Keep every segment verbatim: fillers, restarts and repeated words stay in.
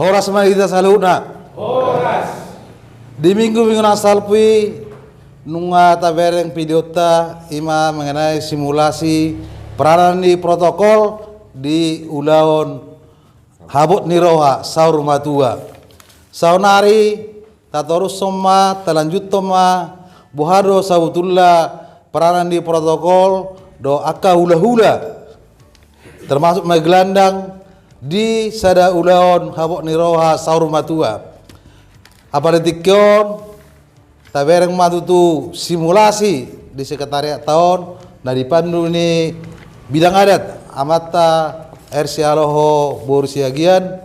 Horas ma di hita saluhutna. Horas. Di minggu-minggu na salpu i nunga tabereng videonta, i ma mengenai simulasi peranan ni protokol di ulaon habot ni roha saur matua. Saonari tatorushon ma, talanjuthon ma, boha do sabutulna peranan ni protokol dohot angka hula-hula, termasuk ma gelandang, di sada ulaon habot ni roha saur matua. Apala di tingki on tabereng ma tutu simulasi di sekretariatta on na dipandu ni bidang adat, amanta R. Sialoho boru Siagian.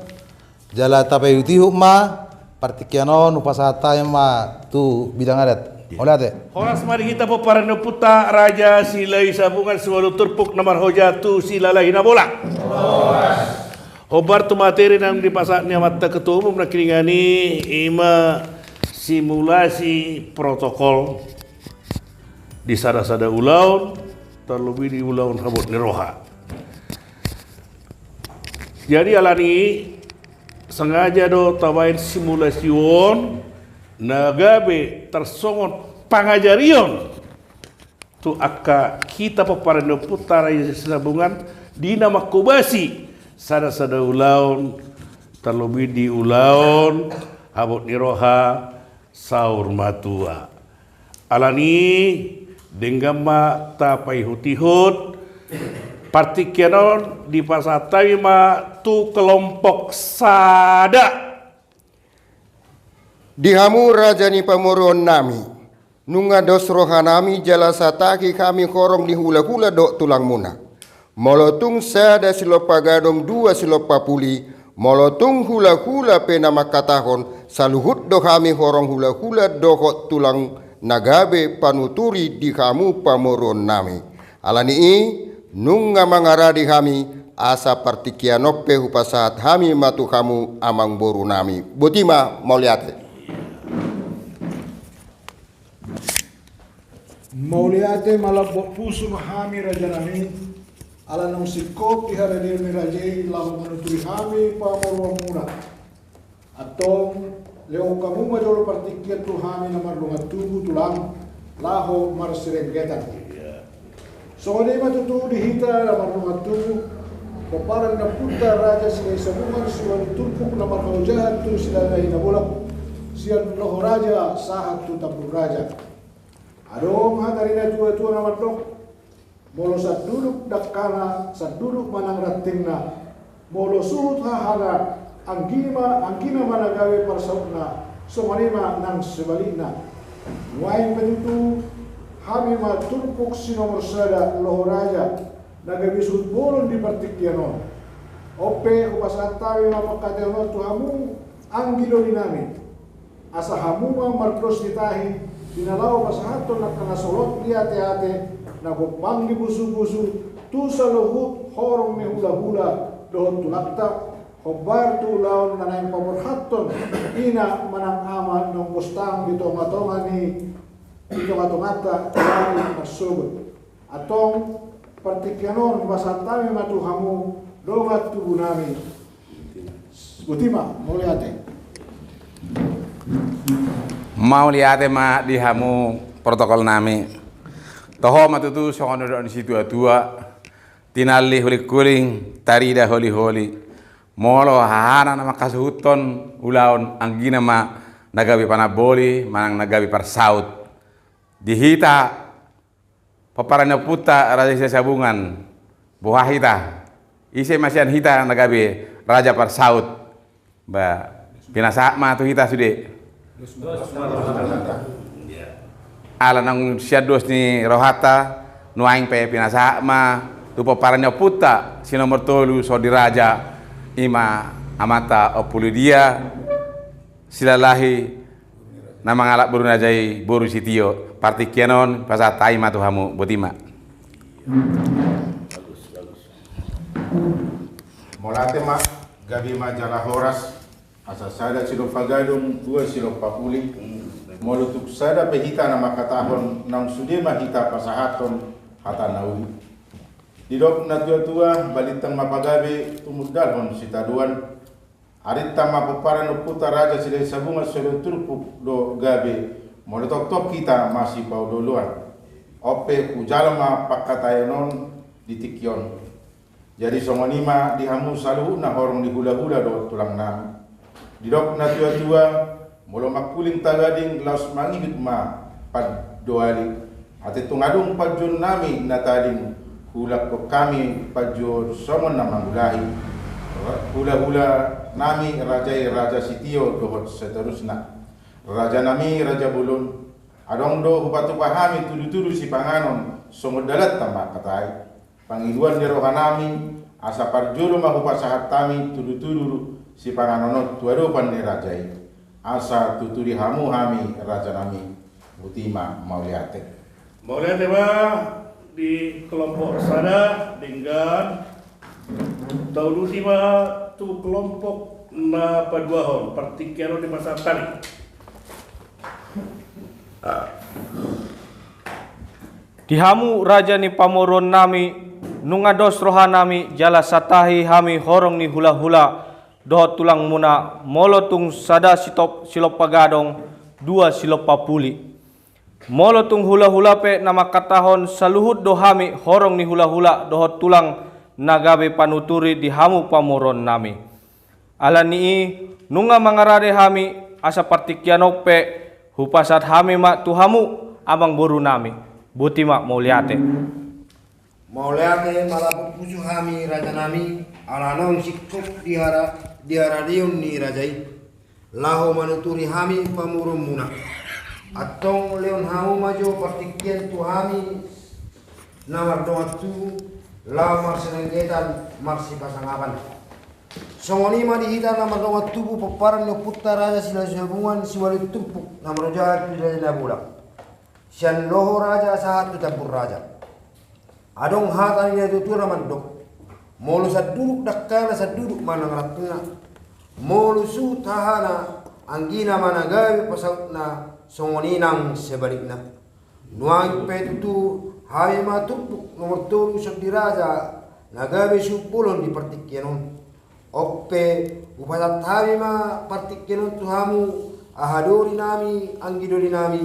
Jala tapaihut-ihut ma, partingkian on hupasahat hami ma tu bidang adat. Mauliate. Horas ma di hita pomparan ni ompunta Raja Silahi Sabungan, siualu turpuk na marhoja tu Silalahi Nabolak. Horas. Hombar tu materi naung dipasahat ni amanta ketua umum nangkiningan i, i ma simulasi protokol di sada-sada ulaon, tarlobi di ulaon habot ni roha. Jadi alani i sengaja do tabaen simulasi on na gabe tarsongon pangajarion tu angka hita pomparan ni ompunta Raja Silahi Sabungan di na manghobasi sada-sada ulaon, tarlobi di ulaon habot ni roha saur matua. Alani i denggan ma tapaihut-ihut, partingkian on dipasahat hami ma tu kelompok sada. Di hamu raja ni pamoruon nami, nunga dos roha nami jala sataki hami horong ni hula-hula dohot tulangmuna. Molo tung sada silompa gadong, dua silompa puli, molo tung hula-hula pe na mangkatahon, saluhut do hami horong hula-hula dohot tulang na gabe panuturi di hamu pamoruon nami. Alani i nunga mangaradi hami, asa partingkian on pe hupasahat hami ma tu hamu amangboru nami. Boti ma, mauliate. Mauliate ma lambok pusu ma hami raja nami, ala naung singkop di haradeon ni raja i laho manuturi hami pamoruonmuna. Antong lehon hamu ma jolo partingkian tu hami na mardongan tubu tulang laho marsirenggetan. Songon i ma tutu di hita na mardongan tubu, pomparan ni ompunta Raja Silahi Sabungan siualu turpuk na marhaojahan tu Silalahi Nabolak, sian Loho Raja sahat tu Tambun Raja. Adong hata ni na tua-tua na mandok, molo sanduduk dangkana, sanduduk ma nang rantingna. Molo suhut hahana, anggina, anggina ma na gabe parsautna, songon i ma nang sebalikna. Nuaeng pe tutu, hami ma turpuk si nomor sada Loho Raja, na gabe suhut bolon di partingkian on. On pe hupasahat hami ma pangkataion on tu hamu, anggi doli nami. Asa hamu ma mardos ni tahi, di na laho pasahathon angka na solot di ate-ate, na gompang di busu-busu, tu saluhut horong ni hula-hula dohot tulangta, hombar tu ulaon na naeng paborhathon ina manang ama naung bostang di tonga-tonga ni, di tonga-tonganta, di ari marsogot. Antong partingkian on hupasahat hami ma tu hamu dongan tubu nami. Boti ma, mauliate. Mauliate ma di hamu protokol nami. Toho ma tutu songon na nidok ni situa-tua, tinallik huling-huling, tarida holi-holi. Molo hahana na manghasuhuthon ulaon, anggina ma na gabe panamboli manang na gabe parsaut. Di hita pomparan ni ompunta Raja Silahi Sabungan, boha hita? Ise ma sian hita na gabe raja parsaut? Ba, pinasahat ma tu hita sude. Ala naung sian dos ni rohanta, nuaeng pe pinasahat ma tu pomparan ni ompunta si nomor tolu, so di raja, i ma amanta Ompu Lidia Silalahi, na mangalap boru ni raja i, boru Sitio. Partingkian on pasahat hami ma tu hamu, boti ma. Mauliate ma, gabe ma jala horas, asa sada silompa gadong, dua silompa puli, molo tung sada pe hita na mangkatahon, naung sude ma hita pasahathon hata na uli. Didok na tua-tua, balintang ma pagabe, tumundalhon sitadoan, Arinta ma pomparan ni ompunta Raja Silahisabungan siualu turpuk do gabe, molo tongtong hita masipaolooloan. On pe hujalo ma pangkataion on di tingki on. Jadi songon i ma di hamu saluhutna horong ni hulahula dohot tulang nami. Didok na tuatua, molo mangkuling tagading laos mangihut ma pandoali. Ate tung adong panjouon nami na tading, huulakhon hami panjouon songon na mangulahi hulahula nami raja i, Raja Sitio dohot seterusna. Raja nami, raja bolon, adong do hupatupa hami tudutudu sipanganon songon dalanta mangkatai. Pangidoan ni roha nami, asa parjolo ma hupasahat hami tudutudu sipanganon on tu adopan ni raja i. Asa tuturi hamu hami, raja nami. Botima, mauliate. Mauliate ma di kelompok sada, denggan. Taulusi ma tu kelompok na paduahon, partingkian on dipasahat hami. Di hamu raja ni pamoruon nami, nunga dos roha nami jala santahi hami horong ni hulahula dohot tulangmuna, molo tung sada sitop-, silompa gadong, dua silompa puli. Molo tung hulahula pe na mangkatahon, saluhut do hami horong ni hulahula dohot tulang na gabe panuturi di hamu pamoruon nami. Ala ni i, nunga mangarade hami, asa partingkian on pe hupasahat hami ma tu hamu, amangboru nami. Botima, mauliate. Mauliate ma, laho pusu hami, raja nami, ala naung singkop di hara-, di haradeon ni raja i laho manuturi hami pamoruonmuna. Antong lehon hamu ma jo partingkian tu hami na mardongan tubu, laho marsinanggetan, marsipasangapan. Songon i ma di hita na mardongan tubu pomparan ni ompunta Raja Silahisabungan siualu turpuk na marojahan tu Raja Nabolak, sian Loho Raja sahat tu Tambun Raja. Adong hata ni natuatua na mandok: Molo sanduduk dangkana, sanduduk ma nang rantingna. Molo suhut hahana, anggina ma na gabe pasautna, songon i nang sebalikna. Nuaeng pe tutu, hami ma turpuk nomor tolu, Sondi Raja, na gabe suhut bolon di partingkian on. On pe, hupasahat hami ma partingkian on tu hamu, aha doli nami, anggi doli nami,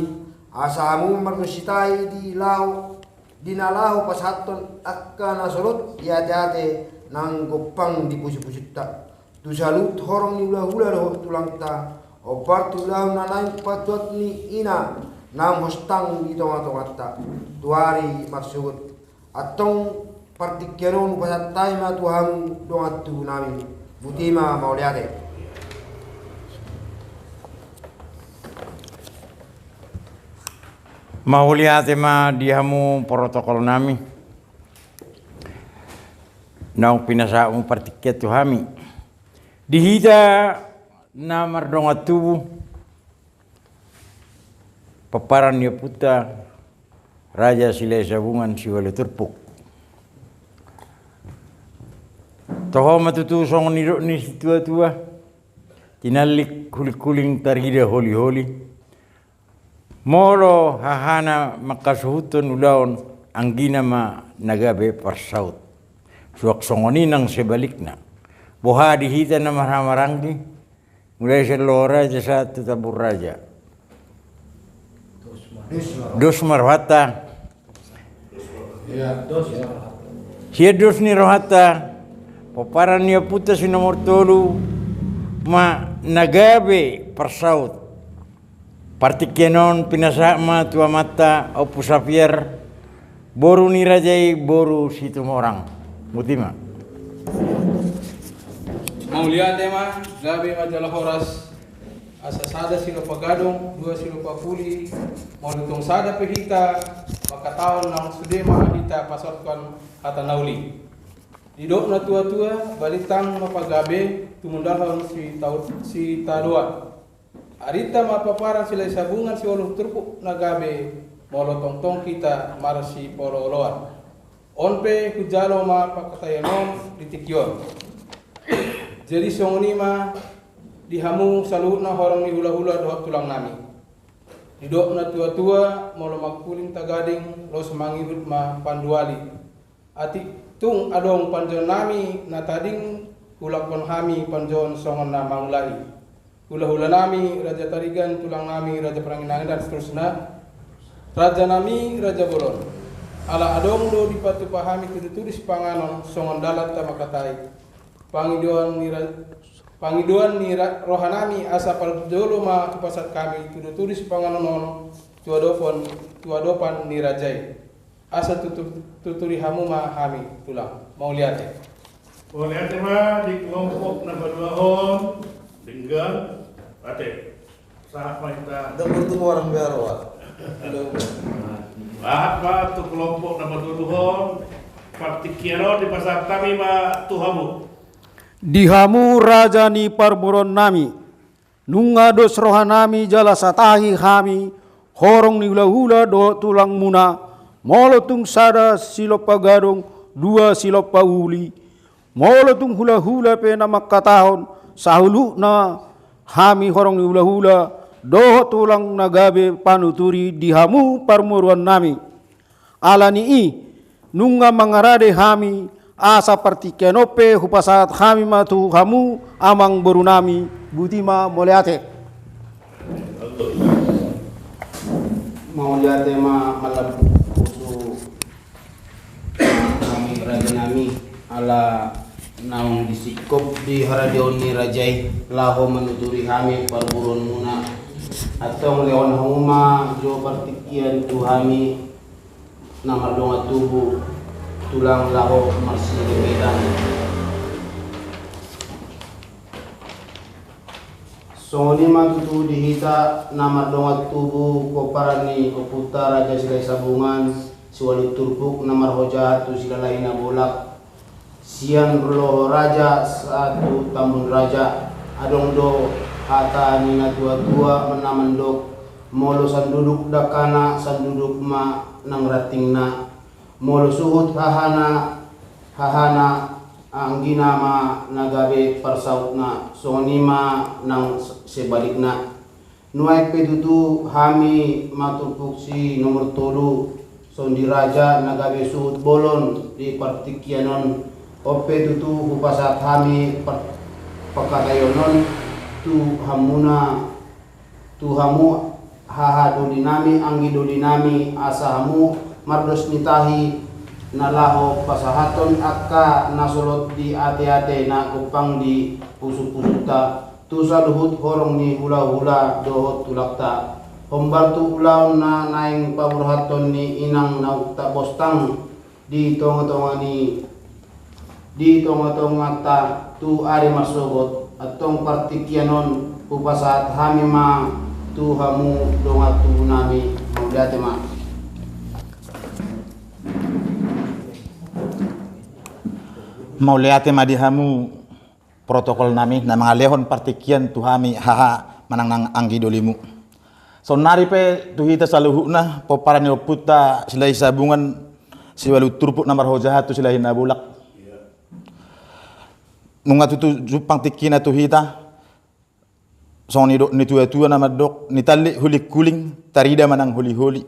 asa hamu mardositahi di laho, di na laho pasahathon angka na solot di ateate nang gompang di pusupusunta. Tu saluhut horong ni hulahula dohot tulangta, ombar tu ulaon na naeng patuat ni ina, naung hostang di tongatonganta tu ari marsogot. Antong partingkian on hupasahat hami ma tu hamu dongan tubu nami. Botima, mauliate. Mauliate ma di hamu protokol nami, naung pinasahatmu partingkian tu hami. Di hita na mardongan tubu, pomparan ni ompunta Raja Silahisabungan siualu turpuk. Toho ma tutu songon nidok ni situatua: Tinallik hulinghuling, tarida holiholi. Molo hahana mangkasuhuthon ulaon, anggina ma na gabe parsaut. Suang songon i nang sebalikna. Boha di hita na marhahamaranggi, mulai sian Loho Raja sahat tu Tambun Raja? Dos ma rohanta. Sian dos ni rohanta, pomparan ni ompunta si nomor tolu ma na gabe parsaut. Partingkian on pinasahat ma tu amanta Ompu Sapier, boru ni raja i, boru Situmorang. Botima. Mauliate ma, gabe ma jala horas. Asa sada silompa gadong, dua silompa puli, molo tung sada pe hita mangkatahon, nang sude ma hita pasahathon hata na uli. Didok na tuatua, balintang ma pagabe, tumundalhon sitau-, sitadoan. Arinta ma pomparan Silahisabungan siualu turpuk na gabe, molo tongtong hita marsipaolooloan. On pe hujalo ma pangkataion on di tingki on. Jadi songon i ma di hamu saluhutna horong ni hulahula dohot tulang nami. Didok na tuatua, molo mangkuling tagading, laos mangihut ma pandoali. Atik tung adong panjouon nami na tading, huulakhon hami panjouon songon na mangulahi. Hulahulanami Raja Tarigan, tulangnami Raja Parangin-angin, dan seterusna. Rajanami Raja Bolon. Ala adong do dipatupa hami tudutudu sipanganon songon dalan ta mangkatai. Pangidoan ni ra-, pangidoan ni ra-, rohanami asa parjolo ma hupasahat hami tudutudu sipanganon on tu adopon, tu adopan ni raja i. Asa tutu-, tuturi hamu ma hami, tulang. Mauliate. Mauliate ma di kelompok na paduahon, denggan, ate. Sahat ma hita. Dapur tu orang biar, Wak. Halo. Sahat ma tu kelompok na patoluhon, partingkian on dipasahat hami ma tu hamu. Di hamu raja ni parboruonnami, nunga dos rohanami jala satahi hami, horong ni hulahula dohot tulangmuna, molo tung sada silompa gadong, dua silompa uli, molo tung hulahula pe na mangkatahon, saluhutna hami horong ni hulahula, dohot tulang na gabe panuturi di hamu parboruonnami. Ala ni i, nunga mangarade hami, asa partingkian on pe hupasahat hami ma tu hamu amangborunami, botima mauliate. Mauliate ma, ala pusu hami rajanami, ala naung disingkop di haradeon ni raja i, laho manuturi hami parboruonmuna. Antong lehon hamu ma jo partingkian tu hami, na mardongan tubu, tulang, laho marsiremetan. Songon i ma tutu di hita na mardongan tubu pomparan ni ompunta Raja Silahi Sabungan, siualu turpuk na marhojahan tu Silalahi Nabolak. Sian Loho Raja sahat tu Tambun Raja, adong do hata ni natuatua na mandok, molo sanduduk dangkana, sanduduk ma nang rantingna. Molo suhut hahana, hahana anggina ma na gabe parsautna, songon i ma nang sebalikna. Nuaeng pe tutu hami ma turpuk si nomor tolu, sondi raja na gabe suhut bolon di partingkian on. On pe tutu hupasahat hami par-, pangkataion on tu hamuna, tu hamu haha dolinami, anggi dolinami, asa hamu mardos ni tahi na laho pasahathon angka na solot di ateate, na gompang di pusupusunta, tu saluhut horong ni hulahula dohot tulangta. Hombar tu ulaon na naeng paborhathon ni inang naung tabostang di tongatonga ni, di tongatonganta tu ari marsogot. Antong partingkian on hupasahat hami ma tu hamu dongan tubunami. Mauliate ma. Mauliate ma di hamu protokolnami na mangalehon partingkian tu hami haha manang nang anggi dolimu. Saonnari pe tu hita saluhutna, pomparan ni ompunta Silahi Sabungan, siualu turpuk na marhojahan tu Silalahi Nabolak. Nunga tutu jumpang tingkina tu hita, songon nidok ni tuatua na mandok, nitallik hulinghuling, tarida manang holiholi.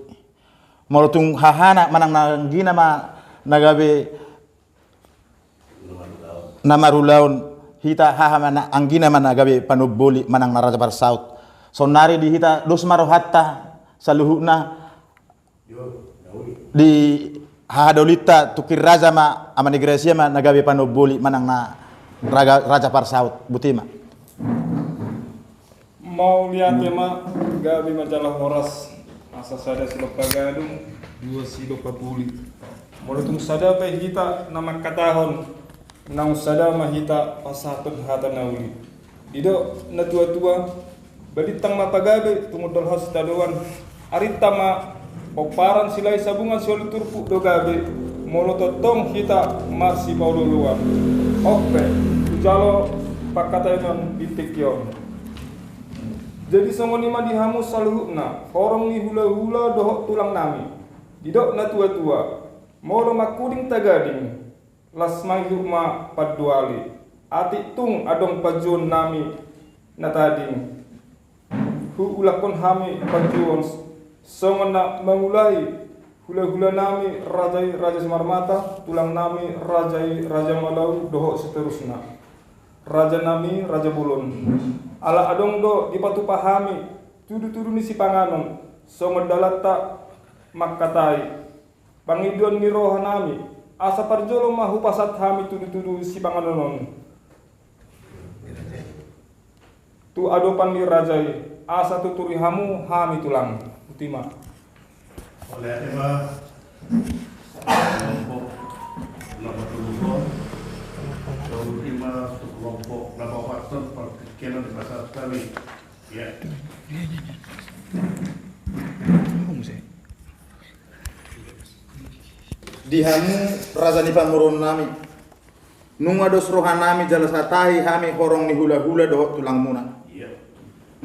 Molo tung hahana manang na anggina ma na gabe na marulaon, hita haha ma na anggina ma na gabe panomboli manang na raja parsaut. Saonnari di hita dos ma rohanta saluhutna, di haha dolinta tungkin raja ma, Ama ni Grasia ma na gabe panomboli manang na raga-, raja parsaut. Botima. Mauliate ma, gabe ma jala horas, asa sada silompa gadong, dua silompa uli. Molo tung sada pe hita na mangkatahon, naung sada ma hita pasahathon hata na uli. Didok natuatua, balintang ma pagabe, tumundalhon sitadoan. Arinta ma pomparan Silahi Sabungan siualu turpuk do gabe, molo tongtong hita marsipaolooloan. On pe, hujalo pangkataion on di tingki on. Jadi songon i ma di hamu saluhutna, horong ni hulahula dohot tulangnami. Didok natuatua, molo mangkuding tagading, las mangihut ma panduali. Atik tung adong panjouonnami na tading, huulakhon hami panjouon songon na mangulahi hulahulanami raja i Raja Simarmata, tulangnami raja i Raja Malau dohot seterusna. rajanami raja bolon. Ala adong do dipatupa hami tudu-tudu ni sipanganon, songon dalanta mangkatai, pangidoan ni rohanami, asa parjolo ma hupasahat hami tudu-tudu sipanganon on tu adopan ni raja i, asa tuturi hamu hami tulang. Botima. Oleh tema kelompok nomor dua, kelompok lima, kelompok nomor empat, pertikian di pasar kami. Ya. Di hamu raja ni pamoruonnami, nunga dos rohanami jala satahi hami horong ni hula-hula dohot tulangmuna.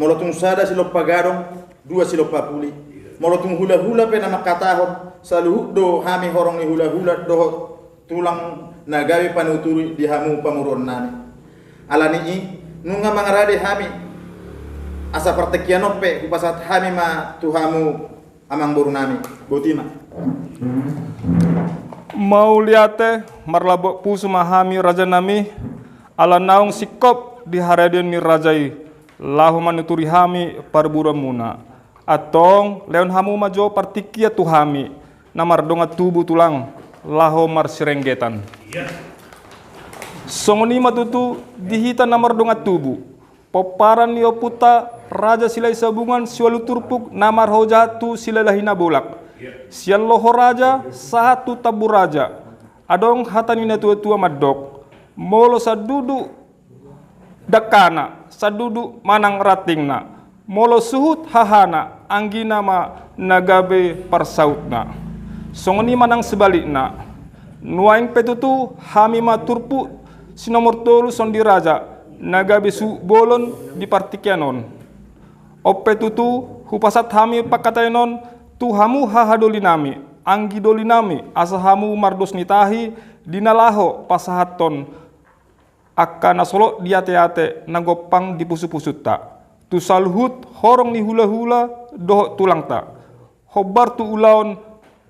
Molo tung sada silompa gadong, dua silompa puli. Molo tung hula-hula pe na mangkatahon, saluhut do hami horong ni hula-hula dohot tulang na gabe panuturi di hamu pamoruonnami. Alani i, nunga mangarade hami, asa partingkian on pe hupasahat hami ma tu hamu amangborunami. Botima. Mauliate, marlambok pusu ma hami rajanami, ala naung singkop di haradeon ni raja i, laho manuturi hami parboruonmuna. Antong, lehon hamu ma jo partingkian tu hami, na mardongan tubu tulang, laho marsirenggetan. Songon i ma tutu di hita na mardongan tubu, pomparan ni ompunta Raja Silahi Sabungan siualu turpuk na marhujahon tu Silalahi Nabolak. Sian Loho Raja sahat tu Tambun Raja. Adong hata ni natua-tua mandok, molo sandudu dangkana, sandudu manang rantingna, molo suhut hahana, anggina ma na gabe parsautna. Songon i ma nang sebalikna. Nuaeng pe tutu hami ma turpuk si nomor tolu Sondi Raja, na gabe suhut bolon di partingkian on. On pe tutu, hupasahat hami pangkataion on tu hamu haha dolinami, anggi dolinami, asa hamu mardos ni tahi di na laho pasahathon angka na solot di ate-ate na gompang di pusu-pusunta. Tu saluhut horong ni hula-hula dohot tulangta. Hombar tu ulaon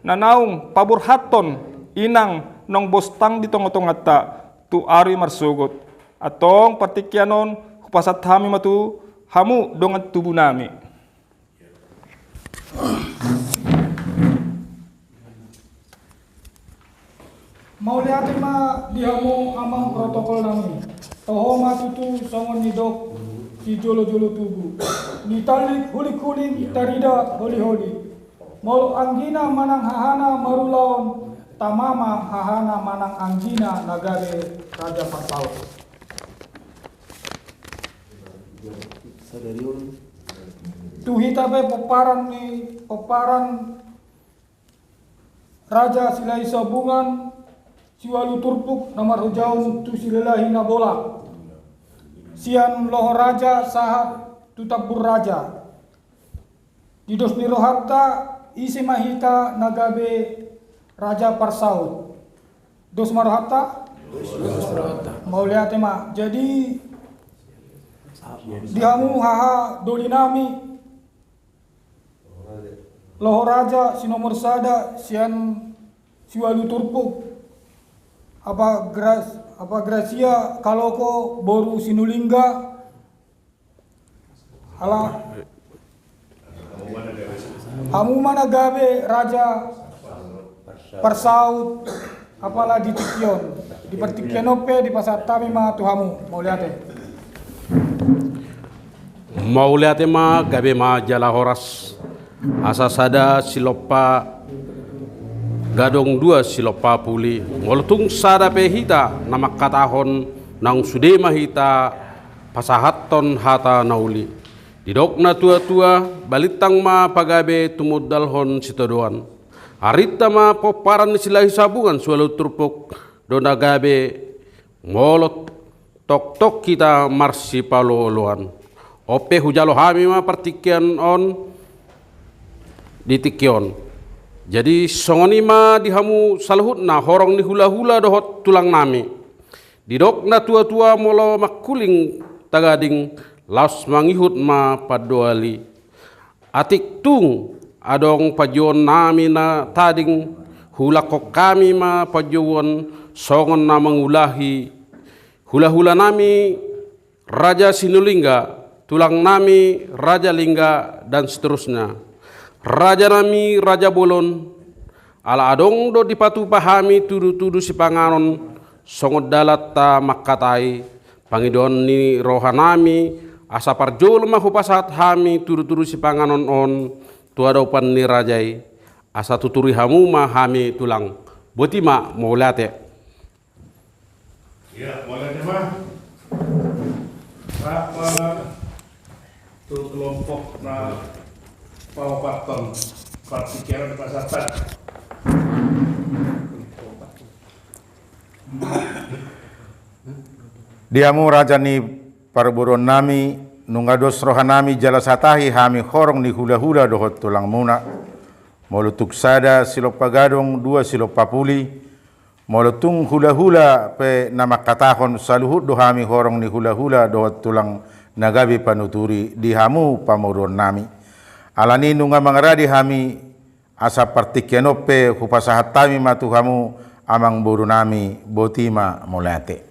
na naung paborhathon inang naung bostang di tonga-tonganta tu ari marsogot. Antong partingkian on hupasahat hami ma tu hamu dongan tubunami. Mauliate ma di hamu amang protokolnami. Toho ma tutu songon nidok sijolo-jolo tubu. Nitallik hulik-huling tarida holi-holi. Molo anggina manang hahana marulaon, tama ma hahana manang anggina na gabe raja parsaut. Tu hita pe pomparan ni, pomparan Raja Silahi Sabungan siualu turpuk na marhujahon tu Silalahi Nabolak. Sian Loho Raja sahat tu Tambun Raja. Di dos ni rohanta, ise ma hita na gabe raja parsaut. Dos ma rohanta? Mauliate ma. Jadi, di hamu haha dolinami, Loho Raja si nomor sada sian siualu turpuk. Apa Gras-, apa Grasia Kaloko boru Sinulingga. Ala hamu ma na gabe raja parsaut, apala di tingki on. Di partingkian on pe dipasahat hami ma tu hamu. Mauliate. Mauliate ma, gabe ma jala horas. Asa sada silompa gadong, dua silompa puli. Molo tung sada pe hita na mangkatahon, naung sude ma hita pasahathon hata na uli. Didok na tua-tua, balintang ma pagabe tumundalhon sitadoan. Arinta ma pomparan ni Silahi Sabungan siualu turpuk do na gabe, molo tongtong hita marsipaolo-oloan. On pe hujalo hami ma partingkian on di tingki on. Jadi songon i ma di hamu saluhutna horong ni hula-hula dohot tulangnami. Didok na tua-tua, molo mangkuling tagading, laos mangihut ma pandoali. Atik tung adong panjouonnami na tading, huulakhon hami ma panjouon songon na mangulahi Hulahulanami Raja Sinulingga, tulangnami Raja Lingga, dan seterusnya. Rajanami Raja Bolon, ala adong do dipatupa hami tudutudu sipanganon, songon dalanta mangkatai, pangidoan ni rohanami, asa parjolo ma hupasahat hami tudutudu sipanganon on tu adopan ni raja i, asa tuturi hamu ma hami tulang. Boti ma, mauliate. Iya, mauliate ma. Rap ma tu kelompok na paopathon partingkian di Pasar Tani. Di hamu raja ni parboruonnami, nunga dos rohanami jala satahi hami horong ni hulahula dohot tulangmuna. Molo tung sada silompa gadong, dua silompa puli, molo tung hulahula pe na mangkatahon, saluhut do hami horong ni hulahula dohot tulang na gabe panuturi di hamu pamoruonnami. Alani nunga mangaradi hami, asa partingkian on pe hupasahat hami ma tu hamu amangborunami, boti ma, mauliate.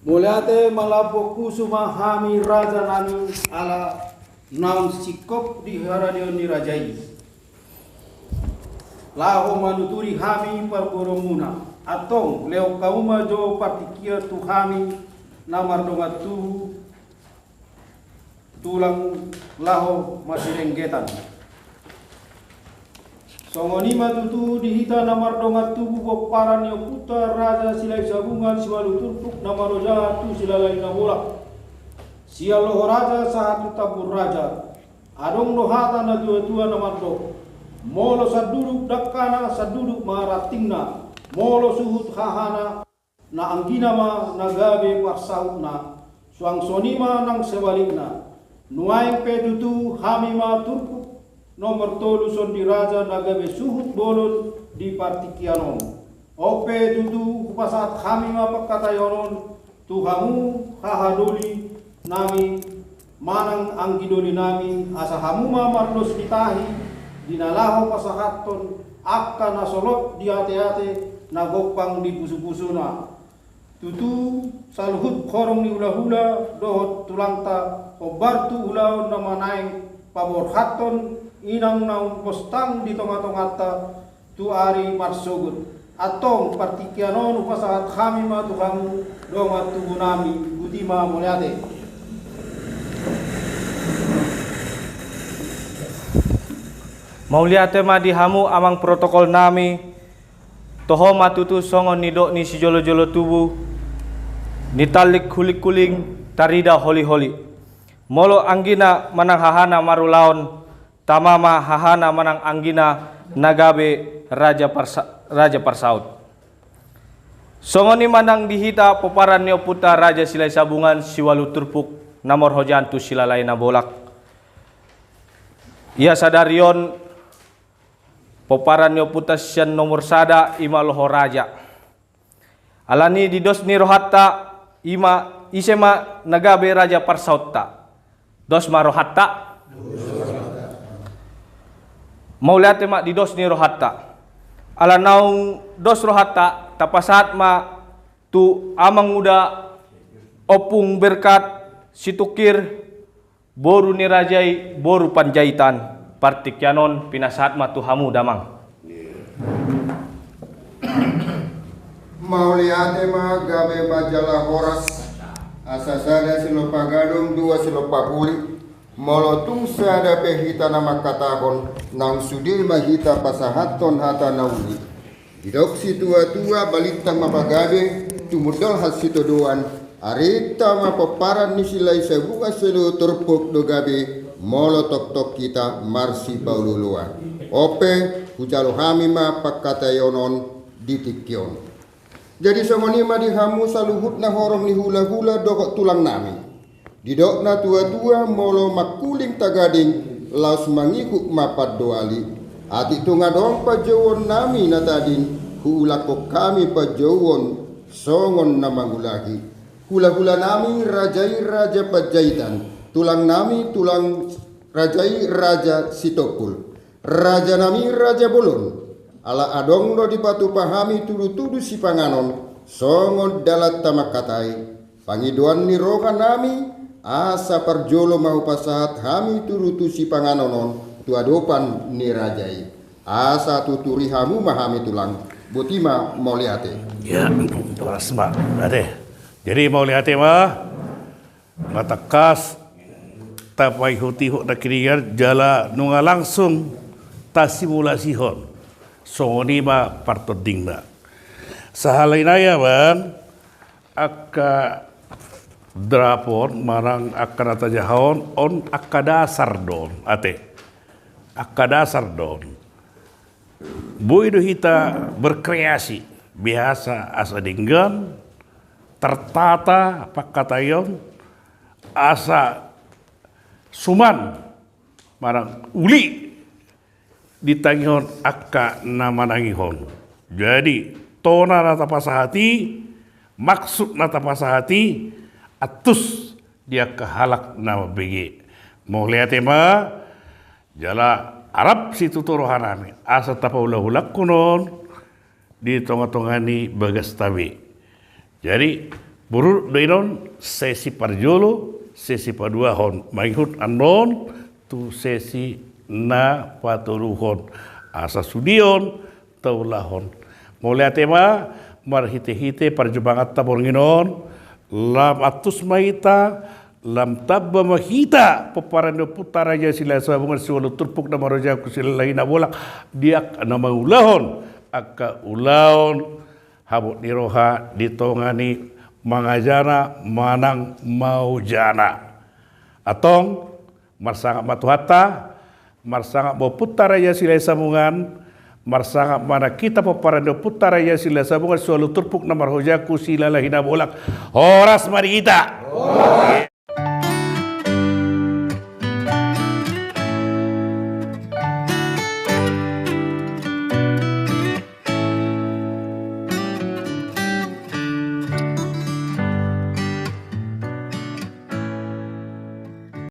Mauliate ma, lambok pusu ma hami rajanami, ala naung singkop di haradeon ni raja i laho manuturi hami parboruonmuna. Antong lehon hamu ma jo partingkian tu hami na mardongan tubu, tulang, laho masirenggetan. Songon i ma tutu di hita na mardongan tubu pomparan ni ompunta Raja Silahi Sabungan Siualu Turpuk na marhojaan tu Silalahi Nabolak. Sian Loho Raja sahat tu Tambun Raja. Adong do hata na tuatua na mandok: Molo sanduduk dangkana, sanduduk ma rantingna. Molo suhut hahana, na anggina ma na gabe parsahutna. Suang songon i ma nang sebalikna. Nuaeng pe tutu hami ma turpuk nomor tolu Sondi Raja na gabe suhut bolon di partingkian on. On pe tutu hupasahat hami ma pangkataion on tu hamu hahadolinami manang anggidolinami, asa hamu ma mardos ni tahi di na laho pasahathon angka na solot di ateate, na gompang di pusupusuna. Tutu saluhut horong ni hulahula dohot tulangta, hombar tu ulaon na manaeng paborhathon inang naung postang di tongatonganta tu ari marsogot. Antong partingkian on hupasahat hami ma tu hamu dongan tubunami. Boti ma, mauliate. Mauliate ma di hamu amang protokolnami. Toho ma tutu songon nidok ni sijolojolo tubu: Nitallik hulinghuling, tarida holiholi. Molo anggina manang hahana marulaon, tama ma hahana manang anggina na gabe raja parsa-, raja parsaut. Songon i ma nang di hita pomparan ni ompunta Raja Silahi Sabungan Siualu Turpuk na marhojaan tu Silalahi Nabolak. Ia sadari on pomparan ni ompunta sian nomor sada, i ma Loho Raja. Alani di dos ni rohanta, i ma, ise ma na gabe raja parsautta? Dos ma rohanta? Mauliate ma di dos ni rohanta. Ala naung dos rohanta, tapasahat ma tu amanguda Ompung Berkat Situngkir, boru ni raja i, boru Panjaitan. Partingkian on pinasahat ma tu hamu, damang. Mauliate ma, gabe ma jala horas. Asa sada silompa gadong, dua silompa puli. Molo tung sada pe hita na mangkatahon, naung sude ma hita pasahathon hata na uli. Didok situatua, balintang ma pagabe, tumundalhon sitadoan, arinta ma pomparan ni Silahi Sabungan Siualu Turpuk do gabe, molo tongtong hita marsipaolooloan. On pe, hujalo hami ma pangkataion on di tingki on. Jadi songon i ma di hamu saluhutna horong ni hulahula dohot tulangnami. Didok na tuatua, molo mangkuling tagading, laos mangihut ma pandoali. Atik tung adong panjouonnami na tading, huulakhon hami panjouon songon na mangulahi. Hulahulanami raja i Raja Panjaitan, tulangnami tulang raja i Raja Sitompul. Rajanami Raja Bolon, ala adong do dipatupa hami tudutudu sipanganon, Songon dalanta mangkatai, pangidoan ni roha nami, asa parjolo ma hupasahat hami tudu tu sipanganon on tu adopan ni raja i. Asa tuturi hamu ma hami tulang. Boti ma, mauliate. Ya, horas ma. Ate. Jadi mauliate ma. Matangkas tapaihutihut na kiringan jala nunga langsung tasimulasihon. Songon i ma partondingna. Sahali nai, Amang, angka draft on manang angka na tajaha on, on angka dasar do on, ate. Angka dasar do on. Boi do hita berkreasi, biasa asa denggan, tertata pangkataion, asa suman manang uli ditangihon angka na manangihon. Jadi tona na tapasahat i, maksud na tapasahat i, antus di angka halak na mambege. Mauliate ma. Jala rap situtu roha nami asa tapaulahulangkon on di tongatonga ni bagasta be. Jadi bururut do i non, sesi parjolo, sesi paduahon, mangihut annon tu sesi na patoluhon, asa sude on taulahon. Mauliate ma, marhitehite parjumanganta borngin on, lam antus ma hita, lam tamba ma hita pomparan ni ompunta Raja Silahisabungan, siualu turpuk na marhojangku, silalahi na bolak, di angka na mangulahon angka ulaon habot ni roha di tonga ni mangajana manang maojana. Antong, marsangap ma Tuhanta, marsangap ma ompunta Raja Silahisabungan, marsangap ma nang hita pomparan ni ompunta Raja Silahisabungan, siualu turpuk na marhojangku, silalahi na bolak. Horas ma di hita.